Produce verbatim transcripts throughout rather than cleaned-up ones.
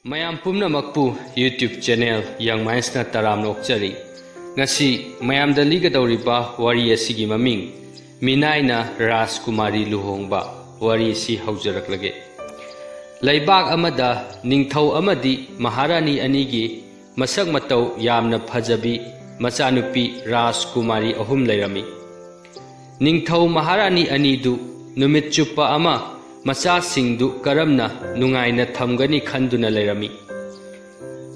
ꯃꯌꯥꯝ ꯄꯨꯝꯅꯃꯛꯄꯨ YouTube channel Young Mindsꯅ ꯇꯔꯥꯝꯅ ꯑꯣꯛꯆꯔꯤ꯫ ꯉꯁꯤ ꯃꯌꯥꯝꯗ ꯂꯤꯒꯗꯧꯔꯤꯕ ꯋꯥꯔꯤ ꯑꯁꯤꯒꯤ ꯃꯃꯤꯡ ꯃꯤꯅꯥꯏꯅ ꯔꯥꯖꯀꯨꯃꯥꯔꯤ ꯂꯨꯍꯣꯡꯕ꯫ ꯋꯥꯔꯤ ꯑꯁꯤ ꯍꯧꯖꯔꯛꯂꯒꯦ꯫ ꯂꯩꯕꯥꯛ ꯑꯃꯗ ꯅꯤꯡꯊꯧ ꯑꯃꯗꯤ ꯃꯍꯥꯔꯥꯅꯤ ꯑꯅꯤꯒꯤ ꯃꯁꯛ ꯃꯇꯧ ꯌꯥꯝꯅ ꯐꯖꯕꯤ ꯃꯆꯥꯅꯨꯄꯤ ꯔꯥꯖꯀꯨꯃꯥꯔꯤ ꯑꯍꯨꯝ ꯂꯩꯔꯝꯃꯤ꯫ ꯅꯤꯡꯊꯧ ꯃꯍꯥꯔꯥꯅꯤ ꯑꯅꯤꯗꯨ ꯅꯨꯃꯤꯠ ꯆꯨꯞꯄ ꯑꯃ ꯃꯆꯥꯁꯤꯡꯗꯨ ꯀꯔꯝꯅ ꯅꯨꯡꯉꯥꯏꯅ ꯊꯝꯒꯅꯤ ꯈꯟꯗꯨꯅ ꯂꯩꯔꯝꯃꯤ꯫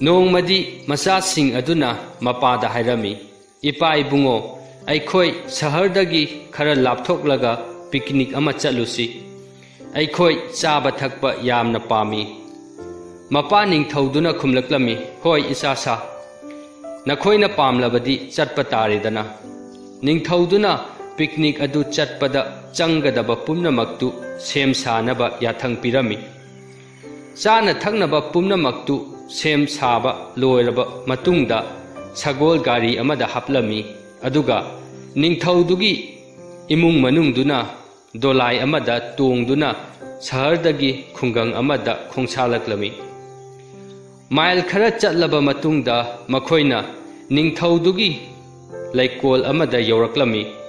ꯅꯣꯡꯃꯗꯤ ꯃꯆꯥꯁꯤꯡ ꯑꯗꯨꯅ ꯃꯄꯥꯗ ꯍꯥꯏꯔꯝꯃꯤ, "ꯏꯄꯥ ꯏꯕꯨꯡꯉꯣ, ꯑꯩꯈꯣꯏ ꯁꯍꯔꯗꯒꯤ ꯈꯔ ꯂꯥꯞꯊꯣꯛꯂꯒ picnic ꯑꯃ ꯆꯠꯂꯨꯁꯤ꯫ ꯑꯩꯈꯣꯏ ꯆꯥꯕ ꯊꯛꯄ ꯌꯥꯝꯅ ꯄꯥꯝꯃꯤ꯫" ꯃꯄꯥ ꯅꯤꯡꯊꯧꯗꯨꯅ ꯈꯨꯝꯂꯛꯂꯝꯃꯤ, "ꯍꯣꯏ ꯏꯆꯥꯁꯥ, ꯅꯈꯣꯏꯅ ꯄꯥꯝꯂꯕꯗꯤ ꯆꯠꯄ ꯇꯥꯔꯦꯗꯅ꯫" ꯅꯤꯡꯊꯧꯗꯨꯅ picnic ꯑꯗꯨ ꯆꯠꯄꯗ ꯆꯪꯒꯗꯕ ꯄꯨꯝꯅꯃꯛꯇꯨ ꯁꯦꯝ ꯁꯥꯅꯕ ꯌꯥꯊꯪ ꯄꯤꯔꯝꯃꯤ꯫ ꯆꯥꯅ ꯊꯛꯅꯕ ꯄꯨꯝꯅꯃꯛꯇꯨ ꯁꯦꯝ ꯁꯥꯕ ꯂꯣꯏꯔꯕ ꯃꯇꯨꯡꯗ ꯁꯒꯣꯜ ꯒꯥꯔꯤ ꯑꯃꯗ ꯍꯥꯞꯂꯝꯃꯤ꯫ ꯑꯗꯨꯒ ꯅꯤꯡꯊꯧꯗꯨꯒꯤ ꯏꯃꯨꯡ ꯃꯅꯨꯡꯗꯨꯅ ꯗꯣꯂꯥꯏ ꯑꯃꯗ ꯇꯣꯡꯗꯨꯅ ꯁꯍꯔꯗꯒꯤ ꯈꯨꯡꯒꯪ ꯑꯃꯗ ꯈꯣꯡꯁꯥꯜꯂꯛꯂꯝꯃꯤ꯫ ꯃꯥꯏꯜ ꯈꯔ ꯆꯠꯂꯕ ꯃꯇꯨꯡꯗ ꯃꯈꯣꯏꯅ ꯅꯤꯡꯊꯧꯗꯨꯒꯤ ꯂꯩꯀꯣꯜ ꯑꯃꯗ ꯌꯧꯔꯛꯂꯝꯃꯤ꯫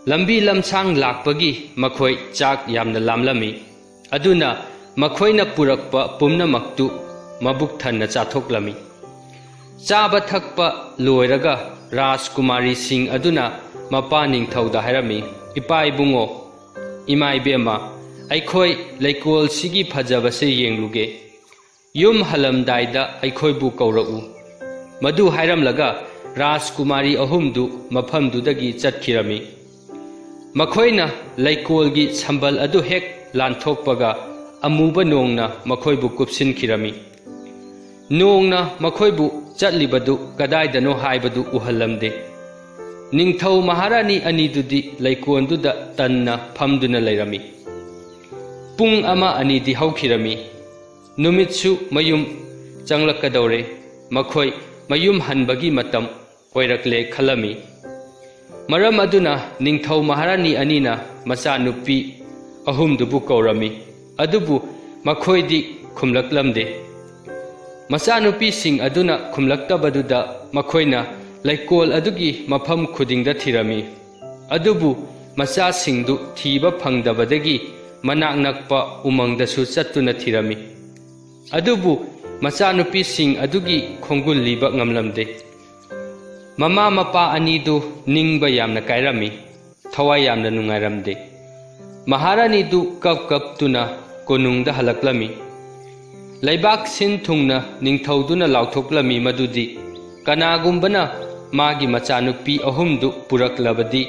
ꯂꯝꯕꯤ ꯂꯝꯁꯥꯡ ꯂꯥꯛꯄꯒꯤ ꯃꯈꯣꯏ ꯆꯥꯛ ꯌꯥꯝꯅ ꯂꯥꯝꯂꯝꯃꯤ꯫ ꯑꯗꯨꯅ ꯃꯈꯣꯏꯅ ꯄꯨꯔꯛꯄ ꯄꯨꯝꯅꯃꯛꯇꯨ ꯃꯕꯨꯛ ꯊꯟꯅ ꯆꯥꯊꯣꯛꯂꯝꯃꯤ꯫ ꯆꯥꯕ ꯊꯛꯄ ꯂꯣꯏꯔꯒ ꯔꯥꯖꯀꯨꯃꯥꯔꯤꯁꯤꯡ ꯑꯗꯨꯅ ꯃꯄꯥ ꯅꯤꯡꯊꯧꯗ ꯍꯥꯏꯔꯝꯃꯤ, "ꯏꯄꯥ ꯏꯕꯨꯡꯉꯣ, ꯏꯃꯥ ꯏꯕꯦꯝꯃ, ꯑꯩꯈꯣꯏ ꯂꯩꯀꯣꯜꯁꯤꯒꯤ ꯐꯖꯕꯁꯦ ꯌꯦꯡꯂꯨꯒꯦ꯫ ꯌꯨꯝ ꯍꯜꯂꯝꯗꯥꯏꯗ ꯑꯩꯈꯣꯏꯕꯨ ꯀꯧꯔꯛꯎ꯫" ꯃꯗꯨ ꯍꯥꯏꯔꯝꯂꯒ ꯔꯥꯖꯀꯨꯃꯥꯔꯤ ꯑꯍꯨꯝꯗꯨ ꯃꯐꯝꯗꯨꯗꯒꯤ ꯆꯠꯈꯤꯔꯝꯃꯤ꯫ ꯃꯈꯣꯏꯅ ꯂꯩꯀꯣꯜꯒꯤ ꯁꯝꯕꯜ ꯑꯗꯨ ꯍꯦꯛ ꯂꯥꯟꯊꯣꯛꯄꯒ ꯑꯃꯨꯕ ꯅꯣꯡꯅ ꯃꯈꯣꯏꯕꯨ ꯀꯨꯞꯁꯤꯟꯈꯤꯔꯝꯃꯤ꯫ ꯅꯣꯡꯅ ꯃꯈꯣꯏꯕꯨ ꯆꯠꯂꯤꯕꯗꯨ ꯀꯗꯥꯏꯗꯅꯣ ꯍꯥꯏꯕꯗꯨ ꯎꯍꯜꯂꯝꯗꯦ꯫ ꯅꯤꯡꯊꯧ ꯃꯍꯥꯔꯥꯅꯤ ꯑꯅꯤꯗꯨꯗꯤ ꯂꯩꯀꯣꯜꯗꯨꯗ ꯇꯟꯅ ꯐꯝꯗꯨꯅ ꯂꯩꯔꯝꯃꯤ꯫ ꯄꯨꯡ ꯑꯃ ꯑꯅꯤꯗꯤ ꯍꯧꯈꯤꯔꯝꯃꯤ꯫ ꯅꯨꯃꯤꯠꯁꯨ ꯃꯌꯨꯝ ꯆꯪꯂꯛꯀꯗꯧꯔꯦ꯫ ꯃꯈꯣꯏ ꯃꯌꯨꯝ ꯍꯟꯕꯒꯤ ꯃꯇꯝ ꯑꯣꯏꯔꯛꯂꯦ ꯈꯜꯂꯝꯃꯤ꯫ ꯃꯔꯝ ꯑꯗꯨꯅ ꯅꯤꯡꯊꯧ ꯃꯍꯥꯔꯥꯅꯤ ꯑꯅꯤꯅ ꯃꯆꯥꯅꯨꯄꯤ ꯑꯍꯨꯝꯗꯨꯕꯨ ꯀꯧꯔꯝꯃꯤ꯫ ꯑꯗꯨꯕꯨ ꯃꯈꯣꯏꯗꯤ ꯈꯨꯝꯂꯛꯂꯝꯗꯦ꯫ ꯃꯆꯥꯅꯨꯄꯤꯁꯤꯡ ꯑꯗꯨꯅ ꯈꯨꯝꯂꯛꯇꯕꯗꯨꯗ ꯃꯈꯣꯏꯅ ꯂꯩꯀꯣꯜ ꯑꯗꯨꯒꯤ ꯃꯐꯝ ꯈꯨꯗꯤꯡꯗ ꯊꯤꯔꯝꯃꯤ꯫ ꯑꯗꯨꯕꯨ ꯃꯆꯥꯁꯤꯡꯗꯨ ꯊꯤꯕ ꯐꯪꯗꯕꯗꯒꯤ ꯃꯅꯥꯛ ꯅꯛꯄ ꯎꯃꯪꯗꯁꯨ ꯆꯠꯇꯨꯅ ꯊꯤꯔꯝꯃꯤ꯫ ꯑꯗꯨꯕꯨ ꯃꯆꯥꯅꯨꯄꯤꯁꯤꯡ ꯑꯗꯨꯒꯤ ꯈꯣꯡꯒꯨꯜ ꯂꯤꯕ ꯉꯝꯂꯝꯗꯦ꯫ ꯃꯃꯥ ꯃꯄꯥ ꯑꯅꯤꯗꯨ ꯅꯤꯡꯕ ꯌꯥꯝꯅ ꯀꯥꯏꯔꯝꯃꯤ, ꯊꯋꯥꯏ ꯌꯥꯝꯅ ꯅꯨꯡꯉꯥꯏꯔꯝꯗꯦ꯫ ꯃꯍꯥꯔꯥꯅꯤꯗꯨ ꯀꯞ ꯀꯞꯇꯨꯅ ꯀꯣꯅꯨꯡꯗ ꯍꯜꯂꯛꯂꯝꯃꯤ꯫ ꯂꯩꯕꯥꯛ ꯁꯤꯟ ꯊꯨꯡꯅ ꯅꯤꯡꯊꯧꯗꯨꯅ ꯂꯥꯎꯊꯣꯛꯂꯝꯃꯤ ꯃꯗꯨꯗꯤ, ꯀꯅꯥꯒꯨꯝꯕꯅ ꯃꯥꯒꯤ ꯃꯆꯥꯅꯨꯄꯤ ꯑꯍꯨꯝꯗꯨ ꯄꯨꯔꯛꯂꯕꯗꯤ,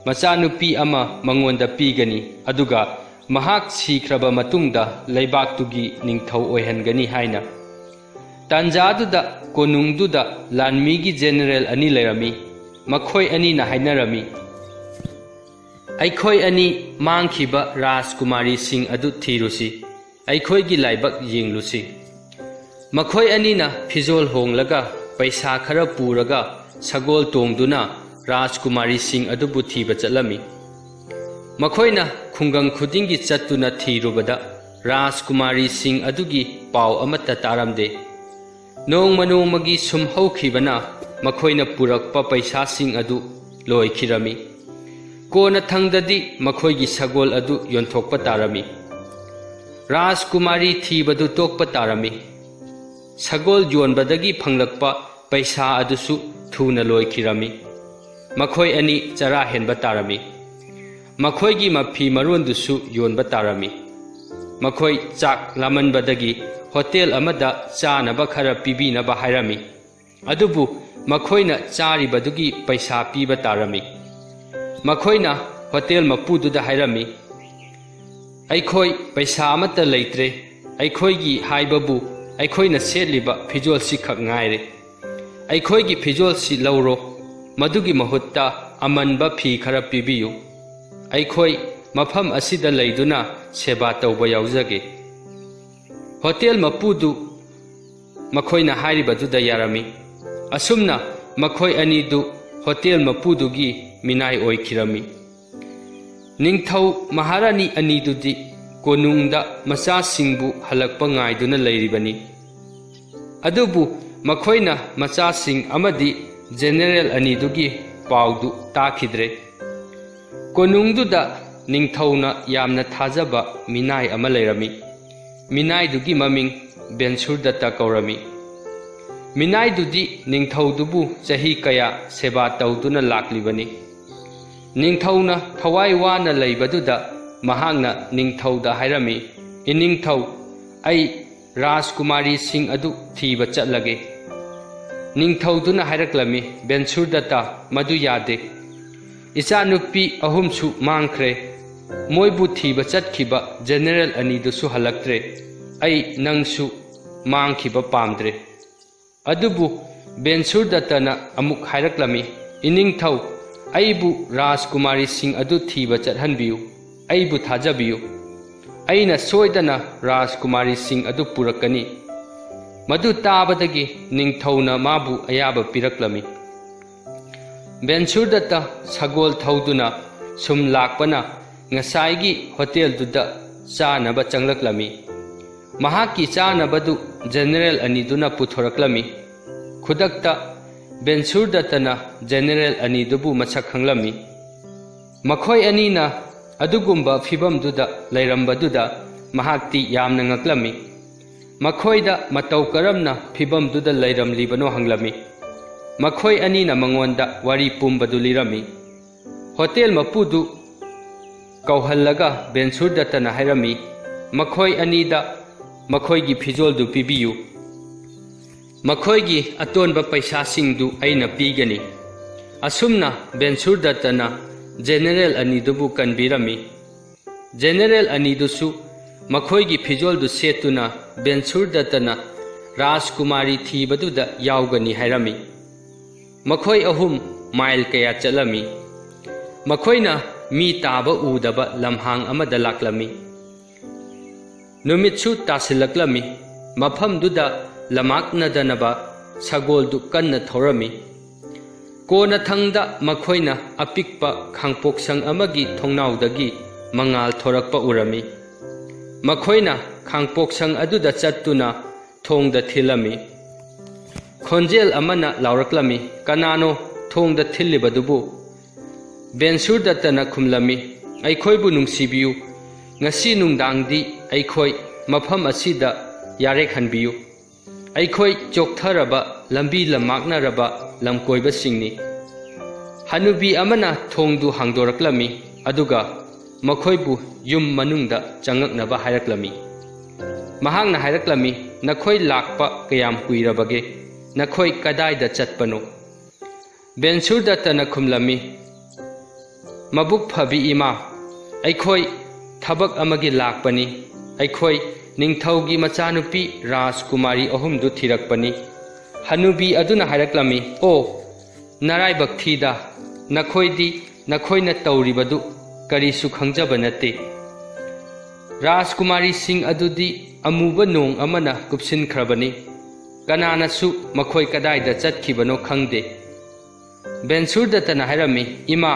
ꯃꯆꯥꯅꯨꯄꯤ ꯑꯃ ꯃꯉꯣꯟꯗ ꯄꯤꯒꯅꯤ, ꯑꯗꯨꯒ ꯃꯍꯥꯛ ꯁꯤꯈ꯭ꯔꯕ ꯃꯇꯨꯡꯗ ꯂꯩꯕꯥꯛꯇꯨꯒꯤ ꯅꯤꯡꯊꯧ ꯑꯣꯏꯍꯟꯒꯅꯤ ꯍꯥꯏꯅ꯫ ꯇꯥꯟꯖꯥꯗꯨꯗ ꯀꯣꯅꯨꯡꯗꯨꯗ ꯂꯥꯟꯃꯤꯒꯤ ꯖꯦꯅꯦꯔꯦꯜ ꯑꯅꯤ ꯂꯩꯔꯝꯃꯤ꯫ ꯃꯈꯣꯏ ꯑꯅꯤꯅ ꯍꯥꯏꯅꯔꯝꯃꯤ, "ꯑꯩꯈꯣꯏ ꯑꯅꯤ ꯃꯥꯡꯈꯤꯕ ꯔꯥꯖꯀꯨꯃꯥꯔꯤꯁꯤꯡ ꯑꯗꯨ ꯊꯤꯔꯨꯁꯤ, ꯑꯩꯈꯣꯏꯒꯤ ꯂꯥꯏꯕꯛ ꯌꯦꯡꯂꯨꯁꯤ꯫ ꯃꯈꯣꯏ ꯑꯅꯤꯅ ꯐꯤꯖꯣꯜ ꯍꯣꯡꯂꯒ ꯄꯩꯁꯥ ꯈꯔ ꯄꯨꯔꯒ ꯁꯒꯣꯜ ꯇꯣꯡꯗꯨꯅ ꯔꯥꯖꯀꯨꯃꯥꯔꯤꯁꯤꯡ ꯑꯗꯨꯕꯨ ꯊꯤꯕ ꯆꯠꯂꯝꯃꯤ꯫ ꯃꯈꯣꯏꯅ ꯈꯨꯡꯒꯪ ꯈꯨꯗꯤꯡꯒꯤ ꯆꯠꯇꯨꯅ ꯊꯤꯔꯨꯕꯗ ꯔꯥꯖꯀꯨꯃꯥꯔꯤꯁꯤꯡ ꯑꯗꯨꯒꯤ ꯄꯥꯎ ꯑꯃꯠꯇ ꯇꯥꯔꯝꯗꯦ꯫ ꯅꯣꯡꯃ ꯅꯣꯡꯃꯒꯤ ꯁꯨꯝ ꯍꯧꯈꯤꯕꯅ ꯃꯈꯣꯏꯅ ꯄꯨꯔꯛꯄ ꯄꯩꯁꯥꯁꯤꯡ ꯑꯗꯨ ꯂꯣꯏꯈꯤꯔꯝꯃꯤ꯫ ꯀꯣꯟꯅꯊꯪꯗꯗꯤ ꯃꯈꯣꯏꯒꯤ ꯁꯒꯣꯜ ꯑꯗꯨ ꯌꯣꯟꯊꯣꯛꯄ ꯇꯥꯔꯝꯃꯤ꯫ ꯔꯥꯖꯀꯨꯃꯥꯔꯤ ꯊꯤꯕꯗꯨ ꯇꯣꯛꯄ ꯇꯥꯔꯝꯃꯤ꯫ ꯁꯒꯣꯜ ꯌꯣꯟꯕꯗꯒꯤ ꯐꯪꯂꯛꯄ ꯄꯩꯁꯥ ꯑꯗꯨꯁꯨ ꯊꯨꯅ ꯂꯣꯏꯈꯤꯔꯝꯃꯤ꯫ ꯃꯈꯣꯏ ꯑꯅꯤ ꯆꯔꯥ ꯍꯦꯟꯕ ꯇꯥꯔꯝꯃꯤ꯫ ꯃꯈꯣꯏꯒꯤ ꯃꯐꯤ ꯃꯔꯣꯟꯗꯨꯁꯨ ꯌꯣꯟꯕ ꯇꯥꯔꯝꯃꯤ꯫ ꯃꯈꯣꯏ ꯆꯥꯛ ꯂꯥꯃꯟꯕꯗꯒꯤ ꯍꯣꯇꯦꯜ ꯑꯃꯗ ꯆꯥꯅꯕ ꯈꯔ ꯄꯤꯕꯤꯅꯕ ꯍꯥꯏꯔꯝꯃꯤ꯫ ꯑꯗꯨꯕꯨ ꯃꯈꯣꯏꯅ ꯆꯥꯔꯤꯕꯗꯨꯒꯤ ꯄꯩꯁꯥ ꯄꯤꯕ ꯇꯥꯔꯝꯃꯤ꯫ ꯃꯈꯣꯏꯅ ꯍꯣꯇꯦꯜ ꯃꯄꯨꯗꯨꯗ ꯍꯥꯏꯔꯝꯃꯤ, "ꯑꯩꯈꯣꯏ ꯄꯩꯁꯥ ꯑꯃꯠꯇ ꯂꯩꯇ꯭ꯔꯦ꯫ ꯑꯩꯈꯣꯏꯒꯤ ꯍꯥꯏꯕꯕꯨ ꯑꯩꯈꯣꯏꯅ ꯁꯦꯠꯂꯤꯕ ꯐꯤꯖꯣꯜꯁꯤ ꯈꯛ ꯉꯥꯏꯔꯦ꯫ ꯑꯩꯈꯣꯏꯒꯤ ꯐꯤꯖꯣꯜꯁꯤ ꯂꯧꯔꯣ, ꯃꯗꯨꯒꯤ ꯃꯍꯨꯠꯇ ꯑꯃꯟꯕ ꯐꯤ ꯈꯔ ꯄꯤꯕꯤꯌꯨ꯫ ꯑꯩꯈꯣꯏ ꯃꯐꯝ ꯑꯁꯤꯗ ꯂꯩꯗꯨꯅ ꯁꯦꯕꯥ ꯇꯧꯕ ꯌꯥꯎꯖꯒꯦ"꯫ ꯍꯣꯇꯦꯜ ꯃꯄꯨꯗꯨ ꯃꯈꯣꯏꯅ ꯍꯥꯏꯔꯤꯕꯗꯨꯗ ꯌꯥꯔꯝꯃꯤ꯫ ꯑꯁꯨꯝꯅ ꯃꯈꯣꯏ ꯑꯅꯤꯗꯨ ꯍꯣꯇꯦꯜ ꯃꯄꯨꯗꯨꯒꯤ ꯃꯤꯅꯥꯏ ꯑꯣꯏꯈꯤꯔꯝꯃꯤ꯫ ꯅꯤꯡꯊꯧ ꯃꯍꯥꯔꯥꯅꯤ ꯑꯅꯤꯗꯨꯗꯤ ꯀꯣꯅꯨꯡꯗ ꯃꯆꯥꯁꯤꯡꯕꯨ ꯍꯜꯂꯛꯄ ꯉꯥꯏꯗꯨꯅ ꯂꯩꯔꯤꯕꯅꯤ꯫ ꯑꯗꯨꯕꯨ ꯃꯈꯣꯏꯅ ꯃꯆꯥꯁꯤꯡ ꯑꯃꯗꯤ ꯖꯦꯅꯦꯔꯦꯜ ꯑꯅꯤꯗꯨꯒꯤ ꯄꯥꯎꯗꯨ ꯇꯥꯈꯤꯗ꯭ꯔꯦ꯫ ꯀꯣꯅꯨꯡꯗꯨꯗ ꯅꯤꯡꯊꯧꯅ ꯌꯥꯝꯅ ꯊꯥꯖꯕ ꯃꯤꯅꯥꯏ ꯑꯃ ꯂꯩꯔꯝꯃꯤ꯫ ꯃꯤꯅꯥꯏꯗꯨꯒꯤ ꯃꯃꯤꯡ ꯕꯦꯟꯁꯨꯔꯗꯠꯇ ꯀꯧꯔꯝꯃꯤ꯫ ꯃꯤꯅꯥꯏꯗꯨꯗꯤ ꯅꯤꯡꯊꯧꯗꯨꯕꯨ ꯆꯍꯤ ꯀꯌꯥ ꯁꯦꯕꯥ ꯇꯧꯗꯨꯅ ꯂꯥꯛꯂꯤꯕꯅꯤ꯫ ꯅꯤꯡꯊꯧꯅ ꯊꯋꯥꯏ ꯋꯥꯅ ꯂꯩꯕꯗꯨꯗ ꯃꯍꯥꯛꯅ ꯅꯤꯡꯊꯧꯗ ꯍꯥꯏꯔꯝꯃꯤ, "ꯏꯅꯤꯡꯊꯧ, ꯑꯩ ꯔꯥꯖꯀꯨꯃꯥꯔꯤꯁꯤꯡ ꯑꯗꯨ ꯊꯤꯕ ꯆꯠꯂꯒꯦ꯫" ꯅꯤꯡꯊꯧꯗꯨꯅ ꯍꯥꯏꯔꯛꯂꯝꯃꯤ, "ꯕꯦꯟꯁꯨꯔꯗꯠꯇ, ꯃꯗꯨ ꯌꯥꯗꯦ꯫ ꯏꯆꯥꯅꯨꯄꯤ ꯑꯍꯨꯝꯁꯨ ꯃꯥꯡꯈ꯭ꯔꯦ꯫ ꯃꯣꯏꯕꯨ ꯊꯤꯕ ꯆꯠꯈꯤꯕ ꯖꯦꯅꯦꯔꯦꯜ ꯑꯅꯤꯗꯨꯁꯨ ꯍꯜꯂꯛꯇ꯭ꯔꯦ꯫ ꯑꯩ ꯅꯪꯁꯨ ꯃꯥꯡꯈꯤꯕ ꯄꯥꯝꯗ꯭ꯔꯦ꯫" ꯑꯗꯨꯕꯨ ꯕꯦꯟꯁꯨꯔꯗꯠꯇꯅ ꯑꯃꯨꯛ ꯍꯥꯏꯔꯛꯂꯝꯃꯤ, "ꯏꯅꯤꯡꯊꯧ, ꯑꯩꯕꯨ ꯔꯥꯖꯀꯨꯃꯥꯔꯤꯁꯤꯡ ꯑꯗꯨ ꯊꯤꯕ ꯆꯠꯍꯟꯕꯤꯌꯨ꯫ ꯑꯩꯕꯨ ꯊꯥꯖꯕꯤꯌꯨ꯫ ꯑꯩꯅ ꯁꯣꯏꯗꯅ ꯔꯥꯖꯀꯨꯃꯥꯔꯤꯁꯤꯡ ꯑꯗꯨ ꯄꯨꯔꯛꯀꯅꯤ꯫" ꯃꯗꯨ ꯇꯥꯕꯗꯒꯤ ꯅꯤꯡꯊꯧꯅ ꯃꯥꯕꯨ ꯑꯌꯥꯕ ꯄꯤꯔꯛꯂꯝꯃꯤ꯫ ꯕꯦꯟꯁꯨꯔꯗꯠꯇ ꯁꯒꯣꯜ ꯊꯧꯗꯨꯅ ꯁꯨꯝ ꯂꯥꯛꯄꯅ ꯉꯁꯥꯏꯒꯤ ꯍꯣꯇꯦꯜꯗꯨꯗ ꯆꯥꯅꯕ ꯆꯪꯂꯛꯂꯝꯃꯤ꯫ ꯃꯍꯥꯛꯀꯤ ꯆꯥꯅꯕꯗꯨ ꯖꯦꯅꯦꯔꯦꯜ ꯑꯅꯤꯗꯨꯅ ꯄꯨꯊꯣꯔꯛꯂꯝꯃꯤ꯫ ꯈꯨꯗꯛꯇ ꯕꯦꯟꯁꯨꯔꯗꯠꯇꯅ ꯖꯦꯅꯦꯔꯦꯜ ꯑꯅꯤꯗꯨꯕꯨ ꯃꯁꯛ ꯈꯪꯂꯝꯃꯤ꯫ ꯃꯈꯣꯏ ꯑꯅꯤꯅ ꯑꯗꯨꯒꯨꯝꯕ ꯐꯤꯚꯝꯗꯨꯗ ꯂꯩꯔꯝꯕꯗꯨꯗ ꯃꯍꯥꯛꯇꯤ ꯌꯥꯝꯅ ꯉꯛꯂꯝꯃꯤ꯫ ꯃꯈꯣꯏꯗ ꯃꯇꯧ ꯀꯔꯝꯅ ꯐꯤꯚꯝꯗꯨꯗ ꯂꯩꯔꯝꯂꯤꯕꯅꯣ ꯍꯪꯂꯝꯃꯤ꯫ ꯃꯈꯣꯏ ꯑꯅꯤꯅ ꯃꯉꯣꯟꯗ ꯋꯥꯔꯤ ꯄꯨꯝꯕꯗꯨ ꯂꯤꯔꯝꯃꯤ꯫ ꯍꯣꯇꯦꯜ ꯃꯄꯨꯗꯨ ꯀꯧꯍꯜꯂꯒ ꯕꯦꯟꯁꯨꯔꯗꯠꯇꯅ ꯍꯥꯏꯔꯝꯃꯤ, "ꯃꯈꯣꯏ ꯑꯅꯤꯗ ꯃꯈꯣꯏꯒꯤ ꯐꯤꯖꯣꯜꯗꯨ ꯄꯤꯕꯤꯌꯨ꯫ ꯃꯈꯣꯏꯒꯤ ꯑꯇꯣꯟꯕ ꯄꯩꯁꯥꯁꯤꯡꯗꯨ ꯑꯩꯅ ꯄꯤꯒꯅꯤ꯫" ꯑꯁꯨꯝꯅ ꯕꯦꯟꯁꯨꯔꯗꯠꯇꯅ ꯖꯦꯅꯦꯔꯦꯜ ꯑꯅꯤꯗꯨꯕꯨ ꯀꯟꯕꯤꯔꯝꯃꯤ꯫ ꯖꯦꯅꯦꯔꯦꯜ ꯑꯅꯤꯗꯨꯁꯨ ꯃꯈꯣꯏꯒꯤ ꯐꯤꯖꯣꯜꯗꯨ ꯁꯦꯠꯇꯨꯅ ꯕꯦꯟꯁꯨꯔꯗꯠꯇꯅ ꯔꯥꯖꯀꯨꯃꯥꯔꯤ ꯊꯤꯕꯗꯨꯗ ꯌꯥꯎꯒꯅꯤ ꯍꯥꯏꯔꯝꯃꯤ꯫ ꯃꯈꯣꯏ ꯑꯍꯨꯝ ꯃꯥꯏꯜ ꯀꯌꯥ ꯆꯠꯂꯝꯃꯤ꯫ ꯃꯈꯣꯏꯅ ꯃꯤ ꯇꯥꯕ ꯎꯗꯕ ꯂꯝꯍꯥꯡ ꯑꯃꯗ ꯂꯥꯛꯂꯝꯃꯤ꯫ ꯅꯨꯃꯤꯠꯁꯨ ꯇꯥꯁꯤꯜꯂꯛꯂꯝꯃꯤ꯫ ꯃꯐꯝꯗꯨꯗ ꯂꯝꯃꯥꯛꯅꯗꯅꯕ ꯁꯒꯣꯜꯗꯨ ꯀꯟꯅ ꯊꯧꯔꯝꯃꯤ꯫ ꯀꯣꯟꯅꯊꯪꯗ ꯃꯈꯣꯏꯅ ꯑꯄꯤꯛꯄ ꯈꯥꯡꯄꯣꯛꯁꯪ ꯑꯃꯒꯤ ꯊꯣꯡꯅꯥꯎꯗꯒꯤ ꯃꯉꯥꯜ ꯊꯣꯔꯛꯄ ꯎꯔꯝꯃꯤ꯫ ꯃꯈꯣꯏꯅ ꯈꯥꯡꯄꯣꯛꯁꯪ ꯑꯗꯨꯗ ꯆꯠꯇꯨꯅ ꯊꯣꯡꯗ ꯊꯤꯜꯂꯝꯃꯤ꯫ ꯈꯣꯟꯖꯦꯜ ꯑꯃꯅ ꯂꯥꯎꯔꯛꯂꯝꯃꯤ, "ꯀꯅꯥꯅꯣ ꯊꯣꯡꯗ ꯊꯤꯜꯂꯤꯕꯗꯨꯕꯨ?" ꯕꯦꯟꯁꯨꯔꯗꯠꯇꯅ ꯈꯨꯝꯂꯝꯃꯤ, "ꯑꯩꯈꯣꯏꯕꯨ ꯅꯨꯡꯁꯤꯕꯤꯌꯨ꯫ ꯉꯁꯤ ꯅꯨꯡꯗꯥꯡꯗꯤ ꯑꯩꯈꯣꯏ ꯃꯐꯝ ꯑꯁꯤꯗ ꯌꯥꯔꯦꯛꯍꯟꯕꯤꯌꯨ꯫ ꯑꯩꯈꯣꯏ ꯆꯣꯛꯊꯔꯕ, ꯂꯝꯕꯤ ꯂꯝꯃꯥꯛꯅꯔꯕ ꯂꯝꯀꯣꯏꯕꯁꯤꯡꯅꯤ꯫" ꯍꯅꯨꯕꯤ ꯑꯃꯅ ꯊꯣꯡꯗꯨ ꯍꯥꯡꯗꯣꯔꯛꯂꯝꯃꯤ, ꯑꯗꯨꯒ ꯃꯈꯣꯏꯕꯨ ꯌꯨꯝ ꯃꯅꯨꯡꯗ ꯆꯪꯉꯛꯅꯕ ꯍꯥꯏꯔꯛꯂꯝꯃꯤ꯫ ꯃꯍꯥꯛꯅ ꯍꯥꯏꯔꯛꯂꯝꯃꯤ, "ꯅꯈꯣꯏ ꯂꯥꯛꯄ ꯀꯌꯥꯝ ꯀꯨꯏꯔꯕꯒꯦ? ꯅꯈꯣꯏ ꯀꯗꯥꯏꯗ ꯆꯠꯄꯅꯣ?" ꯕꯦꯟꯁꯨꯔꯗꯠꯇꯅ ꯈꯨꯝꯂꯝꯃꯤ, "ꯃꯕꯨꯛ ꯐꯕꯤ ꯏꯃꯥ, ꯑꯩꯈꯣꯏ ꯊꯕꯛ ꯑꯃꯒꯤ ꯂꯥꯛꯄꯅꯤ꯫ ꯑꯩꯈꯣꯏ ꯅꯤꯡꯊꯧꯒꯤ ꯃꯆꯥꯅꯨꯄꯤ ꯔꯥꯖꯀꯨꯃꯥꯔꯤ ꯑꯍꯨꯝꯗꯨ ꯊꯤꯔꯛꯄꯅꯤ꯫" ꯍꯅꯨꯕꯤ ꯑꯗꯨꯅ ꯍꯥꯏꯔꯛꯂꯝꯃꯤ, "ꯑꯣ, ꯅꯔꯥꯏꯕꯛ ꯊꯤꯗ, ꯅꯈꯣꯏꯗꯤ ꯅꯈꯣꯏꯅ ꯇꯧꯔꯤꯕꯗꯨ ꯀꯔꯤꯁꯨ ꯈꯪꯖꯕ ꯅꯠꯇꯦ꯫ ꯔꯥꯖꯀꯨꯃꯥꯔꯤꯁꯤꯡ ꯑꯗꯨꯗꯤ ꯑꯃꯨꯕ ꯅꯣꯡ ꯑꯃꯅ ꯀꯨꯞꯁꯤꯟꯈ꯭ꯔꯕꯅꯤ꯫ ꯀꯅꯥꯅꯁꯨ ꯃꯈꯣꯏ ꯀꯗꯥꯏꯗ ꯆꯠꯈꯤꯕꯅꯣ ꯈꯪꯗꯦ꯫" ꯕꯦꯟꯁꯨꯔꯗꯠꯇꯅ ꯍꯥꯏꯔꯝꯃꯤ, "ꯏꯃꯥ,